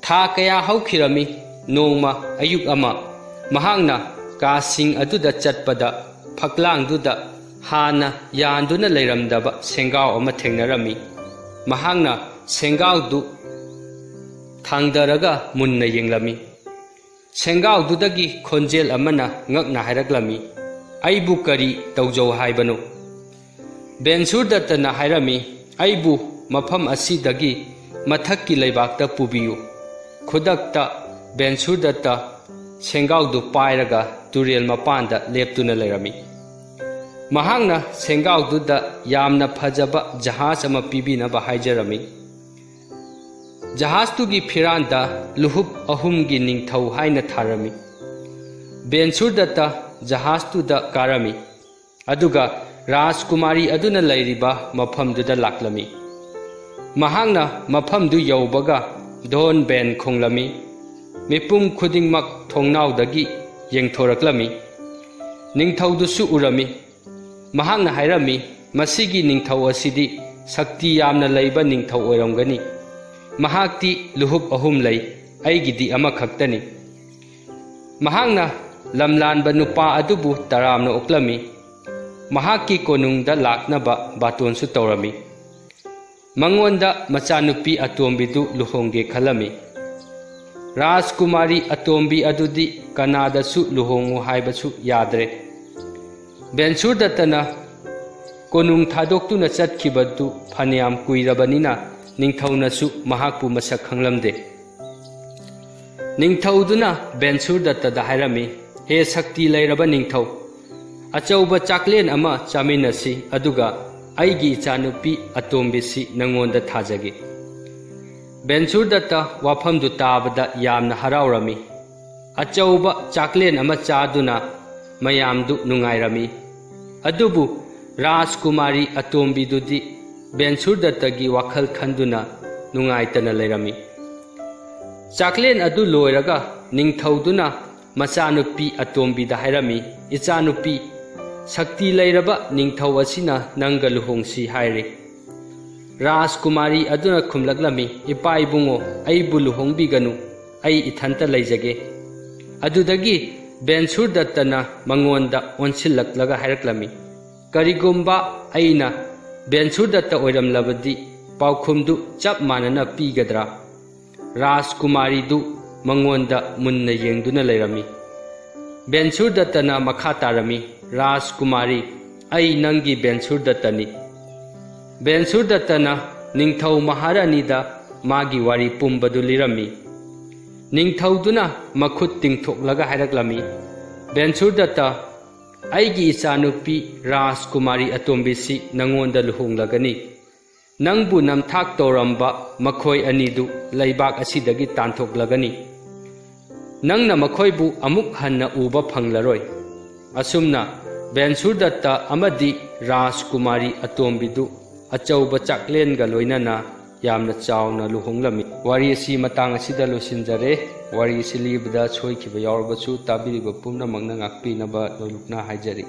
ꯊꯥ ꯀꯌꯥ ꯍꯧꯈꯤꯔꯝꯃꯤ꯫ ꯅꯣꯡꯃ ꯑꯌꯨꯛ ꯑꯃ ꯃꯍꯥꯛꯅ ꯀꯥꯁꯤꯡ ꯑꯗꯨꯗ ꯆꯠꯄꯗ ꯐꯛꯂꯥꯡꯗꯨꯗ ꯍꯥꯟꯅ ꯌꯥꯟꯗꯨꯅ ꯂꯩꯔꯝꯗꯕ ꯁꯦꯡꯒꯥꯎ ꯑꯃ ꯊꯦꯡꯅꯔꯝꯃꯤ꯫ ꯃꯍꯥꯛꯅ ꯁꯦꯡꯒꯥꯎꯗꯨ ꯊꯥꯡꯗꯔꯒ ꯃꯨꯟꯅ ꯌꯦꯡꯂꯝꯃꯤ꯫ ꯁꯦꯡꯒꯥꯎꯗꯨꯗꯒꯤ ꯈꯣꯟꯖꯦꯜ ꯑꯃꯅ ꯉꯛꯅ ꯍꯥꯏꯔꯛꯂꯝꯃꯤ, "ꯑꯩꯕꯨ ꯀꯔꯤ ꯇꯧꯖꯧ ꯍꯥꯏꯕꯅꯣ?" ꯕꯦꯟꯁꯨꯔꯗꯠꯇꯅ ꯍꯥꯏꯔꯝꯃꯤ, "ꯑꯩꯕꯨ ꯃꯐꯝ ꯑꯁꯤꯗꯒꯤ ꯃꯊꯛꯀꯤ ꯂꯩꯕꯥꯛꯇ ꯄꯨꯕꯤꯌꯨ꯫" ꯈꯨꯗꯛꯇ ꯕꯦꯟꯁꯨꯔꯗꯠꯇ ꯁꯦꯡꯒꯥꯎꯗꯨ ꯄꯥꯏꯔꯒ ꯇꯨꯔꯦꯜ ꯃꯄꯥꯟꯗ ꯂꯦꯞꯇꯨꯅ ꯂꯩꯔꯝꯃꯤ꯫ ꯃꯍꯥꯛꯅ ꯁꯦꯡꯒꯥꯎꯗꯨꯗ ꯌꯥꯝꯅ ꯐꯖꯕ ꯖꯍꯥꯖ ꯑꯃ ꯄꯤꯕꯤꯅꯕ ꯍꯥꯏꯖꯔꯝꯃꯤ꯫ ꯖꯍꯥꯖꯇꯨꯒꯤ ꯐꯤꯔꯥꯟꯗ ꯂꯨꯍꯨꯞ ꯑꯍꯨꯝꯒꯤ ꯅꯤꯡꯊꯧ ꯍꯥꯏꯅ ꯊꯥꯔꯝꯃꯤ꯫ ꯕꯦꯟꯁꯨꯔꯗꯠꯇ ꯖꯍꯥꯖꯇꯨꯗ ꯀꯥꯔꯝꯃꯤ, ꯑꯗꯨꯒ ꯔꯥꯖꯀꯨꯃꯥꯔꯤ ꯑꯗꯨꯅ ꯂꯩꯔꯤꯕ ꯃꯐꯝꯗꯨꯗ ꯂꯥꯛꯂꯝꯃꯤ꯫ ꯃꯍꯥꯛꯅ ꯃꯐꯝꯗꯨ ꯌꯧꯕꯒ ꯙꯣꯟ ꯕꯦꯟ ꯈꯣꯡꯂꯝꯃꯤ꯫ ꯃꯤꯄꯨꯝ ꯈꯨꯗꯤꯡꯃꯛ ꯊꯣꯡꯅꯥꯎꯗꯒꯤ ꯌꯦꯡꯊꯣꯔꯛꯂꯝꯃꯤ꯫ ꯅꯤꯡꯊꯧꯗꯨꯁꯨ ꯎꯔꯝꯃꯤ꯫ ꯃꯍꯥꯛꯅ ꯍꯥꯏꯔꯝꯃꯤ, "ꯃꯁꯤꯒꯤ ꯅꯤꯡꯊꯧ ꯑꯁꯤꯗꯤ ꯁꯛꯇꯤ ꯌꯥꯝꯅ ꯂꯩꯕ ꯅꯤꯡꯊꯧ ꯑꯣꯏꯔꯝꯒꯅꯤ꯫ ꯃꯍꯥꯛꯇꯤ ꯂꯨꯍꯨꯞ ꯑꯍꯨꯝ ꯂꯩ, ꯑꯩꯒꯤꯗꯤ ꯑꯃꯈꯛꯇꯅꯤ꯫" ꯃꯍꯥꯛꯅ ꯂꯝꯂꯥꯟꯕ ꯅꯨꯄꯥ ꯑꯗꯨꯕꯨ ꯇꯔꯥꯝꯅ ꯑꯣꯛꯂꯝꯃꯤ꯫ ꯃꯍꯥꯛꯀꯤ ꯀꯣꯅꯨꯡꯗ ꯂꯥꯛꯅꯕ ꯕꯥꯇꯣꯟꯁꯨ ꯇꯧꯔꯝꯃꯤ꯫ ꯃꯉꯣꯟꯗ ꯃꯆꯥꯅꯨꯄꯤ ꯑꯇꯣꯝꯕꯤꯗꯨ ꯂꯨꯍꯣꯡꯒꯦ ꯈꯜꯂꯝꯃꯤ꯫ ꯔꯥꯖꯀꯨꯃꯥꯔꯤ ꯑꯇꯣꯝꯕꯤ ꯑꯗꯨꯗꯤ ꯀꯅꯥꯗꯁꯨ ꯂꯨꯍꯣꯡꯉꯨ ꯍꯥꯏꯕꯁꯨ ꯌꯥꯗ꯭ꯔꯦ꯫ ꯕꯦꯟꯁꯨꯔꯗꯠꯇꯅ ꯀꯣꯅꯨꯡ ꯊꯥꯗꯣꯛꯇꯨꯅ ꯆꯠꯈꯤꯕꯗꯨ ꯐꯅꯌꯥꯝ ꯀꯨꯏꯔꯕꯅꯤꯅ ꯅꯤꯡꯊꯧꯅꯁꯨ ꯃꯍꯥꯛꯄꯨ ꯃꯁꯛ ꯈꯪꯂꯝꯗꯦ꯫ ꯅꯤꯡꯊꯧꯗꯨꯅ ꯕꯦꯟꯁꯨꯔꯗꯠꯇꯗ ꯍꯥꯏꯔꯝꯃꯤ, "ꯍꯦ ꯁꯛꯇꯤ ꯂꯩꯔꯕ ꯅꯤꯡꯊꯧ, ꯑꯆꯧꯕ ꯆꯥꯛꯂꯦꯟ ꯑꯃ ꯆꯥꯃꯤꯟꯅꯁꯤ, ꯑꯗꯨꯒ ꯑꯩꯒꯤ ꯏꯆꯥꯅꯨꯄꯤ ꯑꯇꯣꯝꯕꯤꯁꯤ ꯅꯪꯉꯣꯟꯗ ꯊꯥꯖꯒꯦ꯫" ꯕꯦꯟꯁꯨꯔꯗꯠꯇ ꯋꯥꯐꯝꯗꯨ ꯇꯥꯕꯗ ꯌꯥꯝꯅ ꯍꯔꯥꯎꯔꯝꯃꯤ꯫ ꯑꯆꯧꯕ ꯆꯥꯛꯂꯦꯟ ꯑꯃ ꯆꯥꯗꯨꯅ ꯃꯌꯥꯝꯗꯨ ꯅꯨꯡꯉꯥꯏꯔꯝꯃꯤ꯫ ꯑꯗꯨꯕꯨ ꯔꯥꯖꯀꯨꯃꯥꯔꯤ ꯑꯇꯣꯝꯕꯤꯗꯨꯗꯤ ꯕꯦꯟꯁꯨꯔꯗꯠꯇꯒꯤ ꯋꯥꯈꯜ ꯈꯟꯗꯨꯅ ꯅꯨꯡꯉꯥꯏꯇꯅ ꯂꯩꯔꯝꯃꯤ꯫ ꯆꯥꯛꯂꯦꯟ ꯑꯗꯨ ꯂꯣꯏꯔꯒ ꯅꯤꯡꯊꯧꯗꯨꯅ ꯃꯆꯥꯅꯨꯄꯤ ꯑꯇꯣꯝꯕꯤꯗ ꯍꯥꯏꯔꯝꯃꯤ, "ꯏꯆꯥꯅꯨꯄꯤ, ꯁꯛꯇꯤ ꯂꯩꯔꯕ ꯅꯤꯡꯊꯧ ꯑꯁꯤꯅ ꯅꯪꯒ ꯂꯨꯍꯣꯡꯁꯤ ꯍꯥꯏꯔꯦ꯫" ꯔꯥꯖꯀꯨꯃꯥꯔꯤ ꯑꯗꯨꯅ ꯈꯨꯝꯂꯛꯂꯝꯃꯤ, "ꯏꯄꯥ ꯏꯕꯨꯡꯉꯣ, ꯑꯩꯕꯨ ꯂꯨꯍꯣꯡꯕꯤꯒꯅꯨ, ꯑꯩ ꯏꯊꯟꯇ ꯂꯩꯖꯒꯦ꯫" ꯑꯗꯨꯗꯒꯤ ꯕꯦꯟꯁꯨꯔꯗꯠꯇꯅ ꯃꯉꯣꯟꯗ ꯑꯣꯟꯁꯤꯜꯂꯛꯂꯒ ꯍꯥꯏꯔꯛꯂꯝꯃꯤ, "ꯀꯔꯤꯒꯨꯝꯕ ꯑꯩꯅ ꯕꯦꯟꯁꯨꯔꯗꯠꯇ ꯑꯣꯏꯔꯝꯂꯕꯗꯤ ꯄꯥꯎꯈꯨꯝꯗꯨ ꯆꯞ ꯃꯥꯟꯅꯅ ꯄꯤꯒꯗ꯭ꯔꯥ?" ꯔꯥꯖꯀꯨꯃꯥꯔꯤꯗꯨ ꯃꯉꯣꯟꯗ ꯃꯨꯟꯅ ꯌꯦꯡꯗꯨꯅ ꯂꯩꯔꯝꯃꯤ꯫ ꯕꯦꯟꯁꯨꯔꯗꯠꯇꯅ ꯃꯈꯥ ꯇꯥꯔꯝꯃꯤ, "ꯔꯥꯖꯀꯨꯃꯥꯔꯤ, ꯑꯩ ꯅꯪꯒꯤ ꯕꯦꯟꯁꯨꯔꯗꯠꯇꯅꯤ꯫" ꯕꯦꯟꯁꯨꯔꯗꯠꯇꯅ ꯅꯤꯡꯊꯧ ꯃꯍꯥꯔꯥꯅꯤꯗ ꯃꯥꯒꯤ ꯋꯥꯔꯤ ꯄꯨꯝꯕꯗꯨ ꯂꯤꯔꯝꯃꯤ꯫ ꯅꯤꯡꯊꯧꯗꯨꯅ ꯃꯈꯨꯠ ꯇꯤꯡꯊꯣꯛꯂꯒ ꯍꯥꯏꯔꯛꯂꯝꯃꯤ, "ꯕꯦꯟꯁꯨꯔꯗꯠꯇ, ꯑꯩꯒꯤ ꯏꯆꯥꯅꯨꯄꯤ ꯔꯥꯖꯀꯨꯃꯥꯔꯤ ꯑꯇꯣꯝꯕꯤꯁꯤ ꯅꯉꯣꯟꯗ ꯂꯨꯍꯣꯡꯂꯒꯅꯤ꯫ ꯅꯪꯕꯨ ꯅꯝꯊꯥꯛ ꯇꯧꯔꯝꯕ ꯃꯈꯣꯏ ꯑꯅꯤꯗꯨ ꯂꯩꯕꯥꯛ ꯑꯁꯤꯗꯒꯤ ꯇꯥꯟꯊꯣꯛꯂꯒꯅꯤ꯫ ꯅꯪꯅ ꯃꯈꯣꯏꯕꯨ ꯑꯃꯨꯛ ꯍꯟꯅ ꯎꯕ ꯐꯪꯂꯔꯣꯏ꯫" ꯑꯁꯨꯝꯅ ꯕꯦꯟꯁꯨꯔꯗꯠꯇ ꯑꯃꯗꯤ ꯔꯥꯖꯀꯨꯃꯥꯔꯤ ꯑꯇꯣꯝꯕꯤꯗꯨ ꯑꯆꯧꯕ ꯆꯥꯛꯂꯦꯟꯒ ꯂꯣꯏꯅꯅ ꯌꯥꯝꯅ ꯆꯥꯎꯅ ꯂꯨꯍꯣꯡꯂꯝꯃꯤ꯫ ꯋꯥꯔꯤ ꯑꯁꯤ ꯃꯇꯥꯡ ꯑꯁꯤꯗ ꯂꯣꯏꯁꯤꯟꯖꯔꯦ꯫ ꯋꯥꯔꯤ ꯑꯁꯤ ꯂꯤꯕꯗ ꯁꯣꯏꯈꯤꯕ ꯌꯥꯎꯔꯕꯁꯨ ꯇꯥꯕꯤꯔꯤꯕ ꯄꯨꯝꯅꯃꯛꯅ ꯉꯥꯛꯄꯤꯅꯕ ꯂꯣꯏꯅ ꯍꯥꯏꯖꯔꯤ꯫